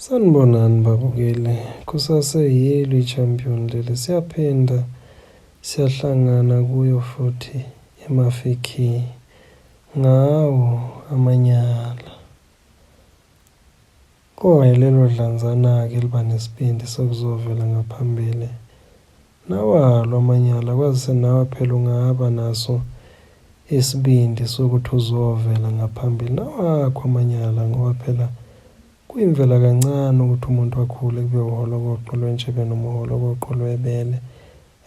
Sanibonani babukeli, kusaseyilo i-champion leli, siyaphinda siyahlangana kuyo futhi eMafikhi ngawo amanyala. Kodwa lelo dlanzana-ke liba nesibindi sokuzovela ngaphambili nawalo amanyala, kwazise nawe phela ungaba naso isibindi sokuthi uzovela ngaphambili nawakho amanyala ngoba phela Kuyimvela kancane ukuthi umuntu akhule kube uholokoqo lwentshebe noma uholokoqo lwebele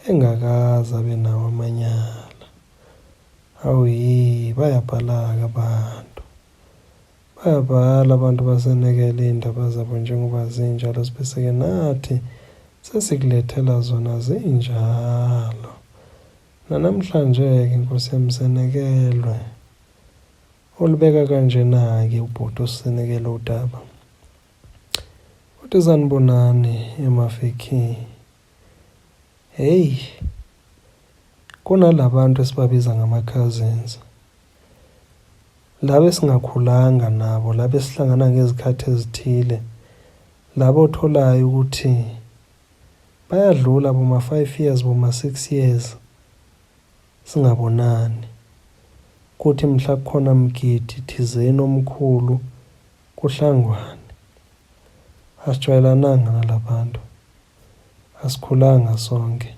engakaze abe nawo amanyala. Hawu yi, bayabhala-ke abantu. Bayabhala abantu basenekele iy'ndaba zabo njengoba zinjalo sibese-ke nathi sesikulethela zona zinjalo. Nanamhlanje-ke Nkosi yami senekelwe. Ulubeka kanjena-ke ubhuti osinikele udaba. Uthi sanibonani emafikhi. Hey, kunalabantu esibabiza ngama-cousins. Laba esingakhulanga nabo, laba esihlangana ngezikhathi ezithile, laba otholayo ukuthi bayadlula boma-five years, boma-six years. Singabonani. Kuthi mhla kukhona mgidi thizeni omkhulu kuhlangwane. Asijwayelananga nalabantu. Asikhulanga sonke.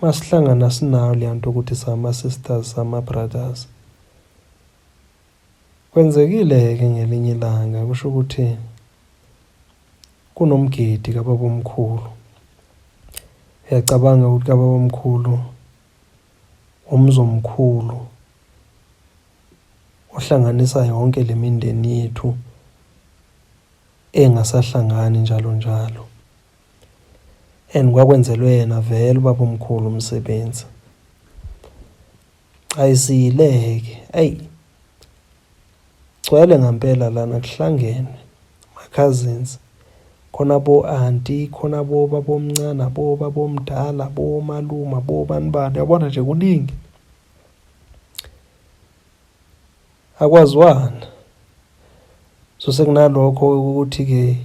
Masihlangana asinayo leya nto ukuthi sama sisters sama brothers. Kwenzekile-ke ngelinye ilanga kusho ukuthi kunomgidi kababomkhulu. Uyacabanga ukuthi kababomkhulu umzomkhulu ohlanganisa yonke le mindeni yethu engasahlangani njalo njalo. And kwakwenzelwe yena vele ubabomkhulu umsebenzi. Ayisiyileke, ayi gcwele ngampela lana kuhlangene ma-cousins khona bo-anti khona bobabomncane bobabomdala bomalume bobani bani yabona nje kuningi akwaziwana so sekunalokho ukuthi-ke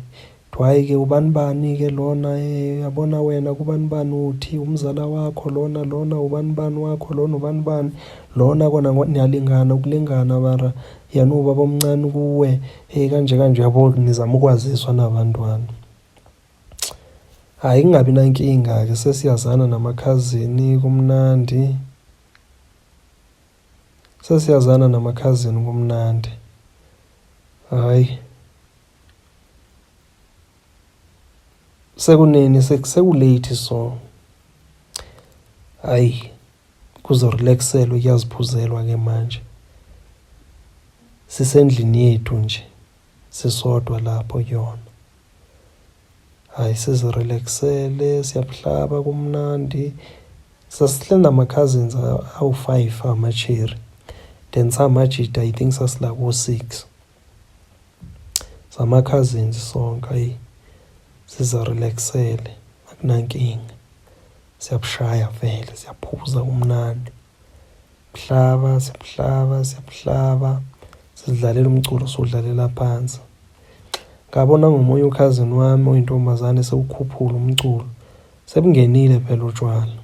hhayi-ke ubani bani-ke lona eh, yabona wena kubani bani uthi umzala wakho lona lona ubani bani wakho lona ubani bani lona kona niyalingana ukulingana bara yena ubaba omncane kuwe hey kanje kanje yabo nizama ukwaziswa nabantwana hhayi kungabi nankinga-ke sesiyazana namakhazini kumnandi sesiyazana namakhazini kumnandi hhayi sekunini sekulate so hayi kuzorelaxelwa kuyaziphuzelwa ke manje sisendlini yethu nje sisodwa lapho kuyona hayi sizirelaxele siyabuhlaba kumnandi sasihleli nama-cousins awu-five amacheri then samajita i think sasila ko-six Sama-cousins sonke ayi sizirelaxele akunankinga. Siyabushaya vele siyaphuza kumnandi. Mhlaba siyabuhlaba siyabuhlaba sizidlalela umculo siwudlalela phansi. Ngabona ngomunye ukhazini wami oyintombazane sewukhuphula umculo. Sebungenile phela utshwala.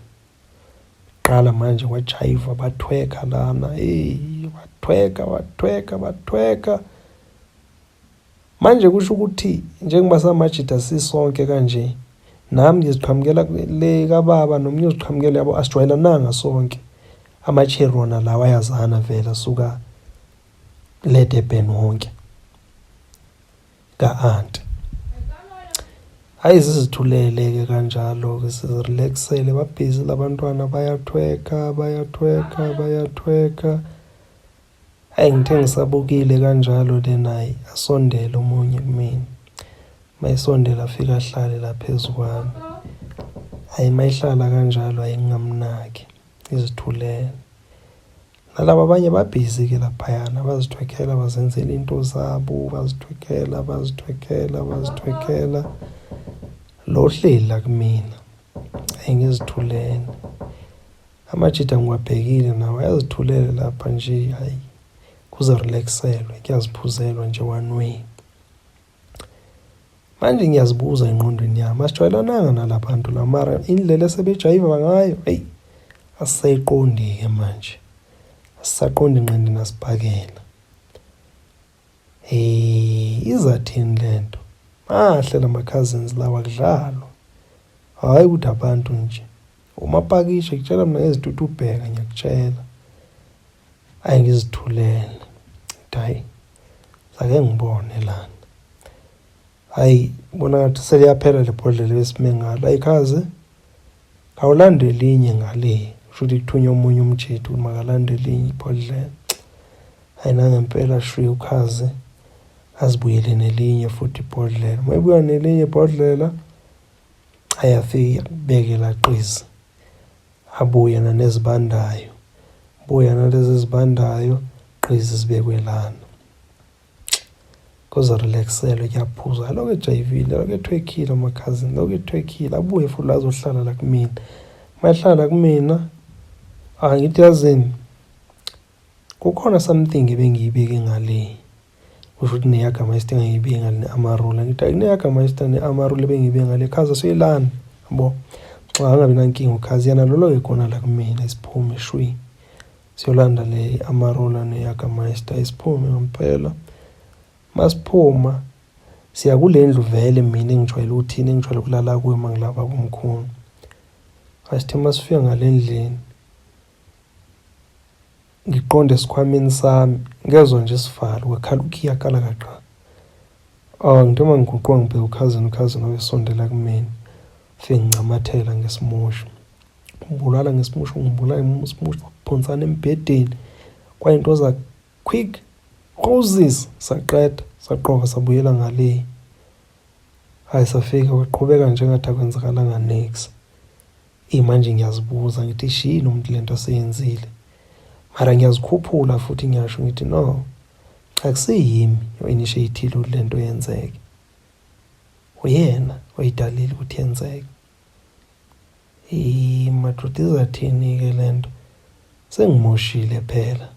Qala manje kwajayivwa bathweka lana hey bathweka bathweka bathweka manje kusho ukuthi njengoba samajida sisonke kanje nami ngiziqhamukela le kababa nomunye uziqhamukela yabo asijwayelananga sonke ama-cherry wona lawa ayazana vele asuka le Durban wonke ka-anti. Hhayi sizithulele-ke kanjalo-ke sizirelaxele babhizi labantwana bayathweka bayathweka bayathweka. Hhayi ngithe ngisabukile kanjalo then hhayi asondele omunye kumina. Mayesondela afike ahlale la phezu kwami. Hhayi mayihlala kanjalo hhayi ngingamnaki ngizithulele. Nalaba abanye babhizi ke laphayana bazithwekhela bazenzela into zabo bazithwekhela bazithwekhela bazithwekhela lo hleli la kumina ayi ngizithulele amajita ngiwabhekile nawo ayazithulela lapha nje hayi kuze relaxelwe kuyaziphuzelwa nje one way. Manje ngiyazibuza engqondweni yami, asijwayelananga nalabantu la mara indlela esebejayiva ngayo, eyi asisayiqondi-ke manje. Asisaqondi nqindi nasibhakela. Hey, izathini lento? Mahle lama cousins lawa kudlalwa. Hayi ukuthi abantu nje. Umapakishe kutshela mina ngezitutubheka ngiyakutshela. Ayi ngizithulele. Hayi. Sake ngibone lana. Hayi bona ngathi seliyaphela le bhodlela besime ngalo. Ayikhaze awulande elinye ngale. Kusho ukuthi kuthunywa omunye umjidi ukuthi makalande elinye ibhodlela. Hayi nangempela shwi ukhaze azibuyele nelinye futhi ibhodlela. Uma ebuya nelinye ibhodlela ayafika kubeke laqizi. Abuye nanezibandayo. Buya nalezi ezibandayo qizi zibekwe lana. Kuzorelaxelwe kuyaphuzwa alokhu ejayivile alokhu ethwekhile amakhazini lokhu ethwekhile abuye futhi azohlala la kumina uma ehlala kumina angithi yazini kukhona something ebengiyibeke ngale kusho ukuthi neyagama isite ngiyibeke ngale ne-amarula ngithi akuneyagama isite ne-amarula ebengiyibeke ngale khaza suyelana yabo cha angabi nankinga ukhazi yena lolo-ke khona la kumina isiphume shwi siyolanda le Amarula neYagameister isiphume ngempela masiphuma siya kule ndlu vele mina engijwayele ukuthini engijwayele ukulala kuyo uma ngilaba kumkhulu asithe masifika ngale ndlini ngiqonde esikhwameni sami ngezwa nje isivalo kwakhala ukhiya kala kaqa oh ngithe uma ngiguquka ngibheka ukhazini ukhazini obesondela kumina fike ngincamathela ngesimusho ngibulala ngesimusho ngibulala ngesimusho phonsana embhedeni kwayinto za quick roses saqeda saqoka sabuyela ngale hayi safika kwaqhubeka njengathi akwenzakalanga niks manje ngiyazibuza ngithi shini umuntu lento aseyenzile mara ngiyazikhuphula futhi ngiyasho ngithi no akusiyimi o-initiate-ile ukuthi lento yenzeke uyena oyidalile ukuthi yenzeke. Eyi madoda izathini-ke le nto sengimoshile phela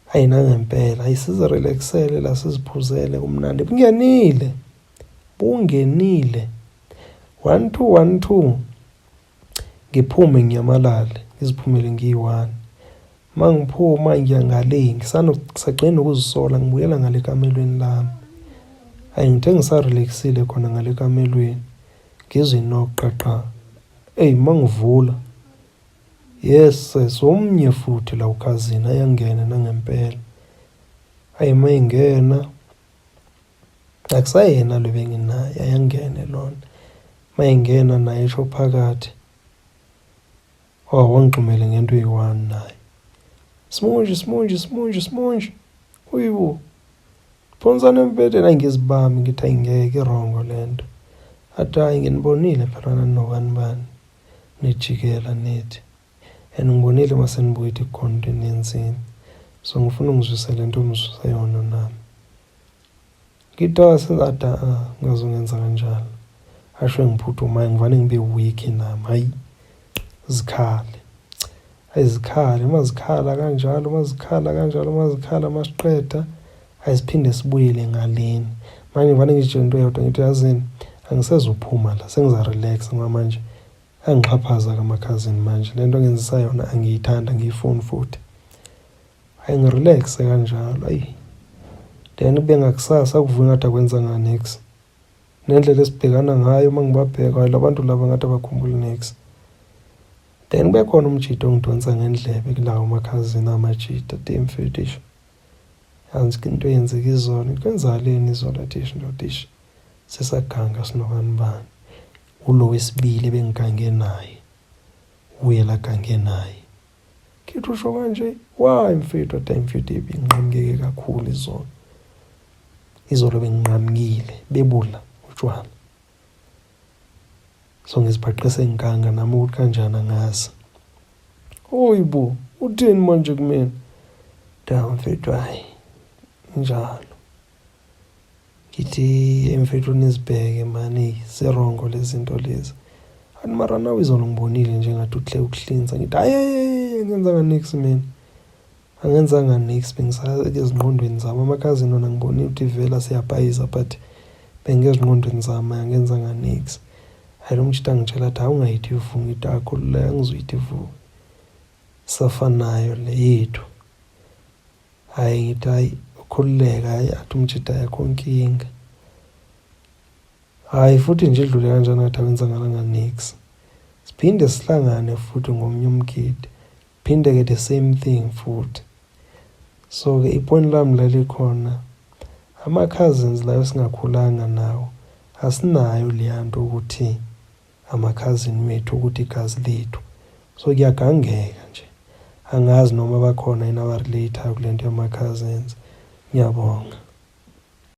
hayi nangempela hayi sizirelaxele la siziphuzele kumnandi bungenile bungenile 1 2 1 2 ngiphume ngiyamalale ngiziphumele ngiyi-one uma ngiphuma ngiya ngale ngisagcina nokuzisola ngibuyela ngale kamelweni lami hayi ngithe ngisarelaxile khona ngale kamelweni ngizwe inoqa qa eyi uma ngivula yes sesomnye futhi la ukhazini ayangena nangempela ayi uma ingena akusayena lo benginaye ayangene lona uma ingena naye esho phakathi oh wangixhumele ngento eyi-one naye simunje simunje simunje simunje uyibo phonsana embhedeni angizibambi ngithi ayingeke irongo le nto athi hayi nginibonile phela nanobani bani nijikela nithi and ngibonile uma senibuya ukuthi kukhona into eniyenzile so ngifuna ungizwise le nto ongizwisa yona nami ngithi asenza ah ngazongenza kanjalo asho engiphuthumayo ngivane ngibe weak nami hayi zikhale ayizikhale uma zikhala kanjalo uma zikhala kanjalo uma zikhala masiqeda ayisiphinde sibuyele ngaleni manje ngivane ngitshela into eyodwa ngithi yazini angisezuphuma la sengiza-relax ngoba manje angixhaphaza kamakhazini manje le nto ngenzisa yona angiyithanda angiyifuni futhi hayi ngirelaxe kanjalo ayi then kube ngakusasa kuvuka ngathi akwenzanga niks nendlela esibhekana ngayo uma ngibabheka la bantu laba ngathi abakhumbuli niks then kube khona umjita ongidonsa ngendlebe kulawo makhazini amajita damn mfethu yanzi into eyenzeka izolo kwenzakaleni izolo athi ish ndoda ish sesaganga sinobani bani ulo wesibili ebengigange naye uye lagange naye ngithi usho kanje why mfethu athi mfethu ibinqamukeke kakhulu izolo izolo benginqamukile bebudla utshwala so ngizibhaqe sengiganga nami ukuthi kanjani angazi oyibo uthini manje kumina da mfethu hayi njalo ngithi mfethu nizibheke mani zirongo lezi zinto lezi athi mara nawe izolo ngibonile nje ngathi uhle ukuhlinza ngithi hayi ngenzanga niks mina angenzanga niks bengisake ezingqondweni zami amakhazini wona ngibonile ukuthi vela siyabhayiza but Bengezingqondweni zami angenzanga niks. Hhayi lo mjita angitshela athi hawu ungayithi vu, ngithi akhululeka angizuyithi vu. Safanayo le yethu. Hhayi ngithi hhayi ukhululeka hhayi athi umjita ayikho nkinga. Hhayi futhi nje idlule kanjani ngathi awenzakalanga niks. Siphinde sihlangane futhi ngomunye umgidi. Phinde-ke the same thing futhi. So-ke ipoint lami la likhona ama-cousins layo singakhulanga nawo asinayo leya nto ukuthi ama-cousin wethu ukuthi igazi lethu. So kuyagangeka nje. Angazi noma bakhona yini aba-relate-ayo kule nto yama-cousins. Ngiyabonga.